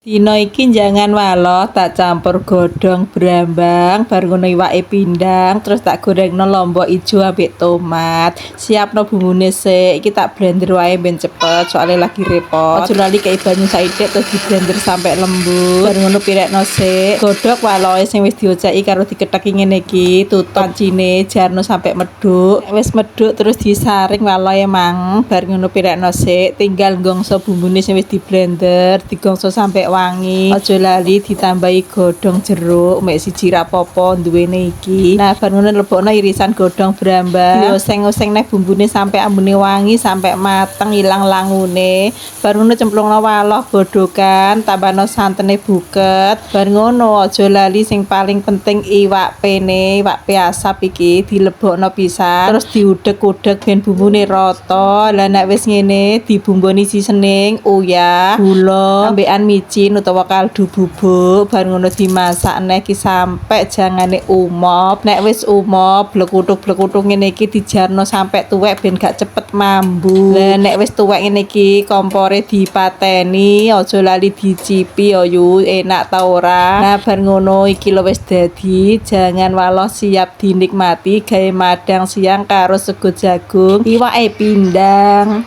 Dina iki njangan waloh tak campur godhong brambang, bar ngono iwake pindang, terus tak gorengno lombok ijo ambek tomat. Siapno bumbune sik, iki tak blender wae ben cepet soalnya lagi repot. Aja lali kei banyu saithik terus di blender sampai lembut. Bar ngono pirekno sik, godhog walohe sing wis dioceki karo diketheki ngene iki, tutup pancine, jarno sampai medhuk. Wis medhuk terus disaring walohe mang, bar ngono pirekno sik, tinggal nggongso bumbune sing wis di blender, digongso sampai wangi. Aja lali ditambahi godhong jeruk, mek siji ra apa-apa duwene iki. Nah, bar ngono lebokno irisan godhong brambang, dioseng-oseng neh bumbune sampai ambune wangi, sampai mateng ilang langune. Bar ngono cemplungno waloh godhogan, tambahno santene buket. Bar ngono aja lali sing paling penting iwak pene, iwak pe asap iki dilebokno pisan, terus diudek-udek ben bumbune rata. Lah nek wis ngene dibumboni seasoning, uyah, gula, ambekan micin utawa kaldu bubuk. Bar ngono dimasak neh iki sampe jangane umop. Nek wis umop, blekuthuk-blekuthuk ngene iki dijarno sampe tuwek ben gak cepet mambu. Lah nek wis tuwek ngene iki kompore dipateni, aja lali dicipi ya yu, enak ta ora? Nah, bar ngono iki lho wis dadi jangan waloh siap dinikmati gawe madang siang karo sego jagung, iwake pindang.